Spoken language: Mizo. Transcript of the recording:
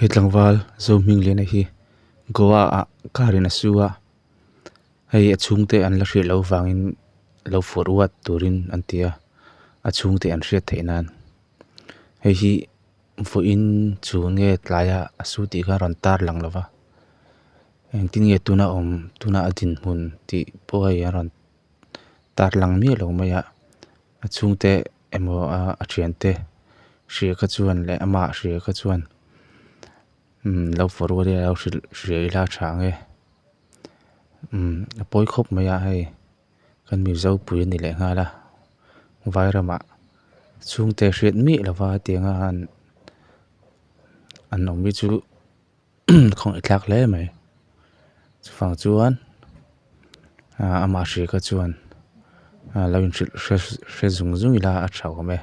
He tlangval Zohmingliana hi Goa ah car in a su a hei a chhungte an la hriat loh vangin lo forward turin an ti a a chhungte an hriat theih nan hei hi vawiin chu nge tlaia a su tih kha a rawn tar lang lo va engtin nge tuna awm tuna a dinhmun tih pawh hei a rawn tar lang miah lo mai a a chhungte emaw a thiante hria kha chuan leh amah hria kha chuan umm lo forward ila lo hrilh hria ila a tha ang e umm a pawi khawp mai a hei kan mizo pui a ni leh nghal a vai ramah chhungte hriat miah lova tianga an an awm hi chu khawngaih thlak hle mai chuvang chuan ah amah hria kha chuan ah lo inhrilh hre hre zung zung ila a tha awm e.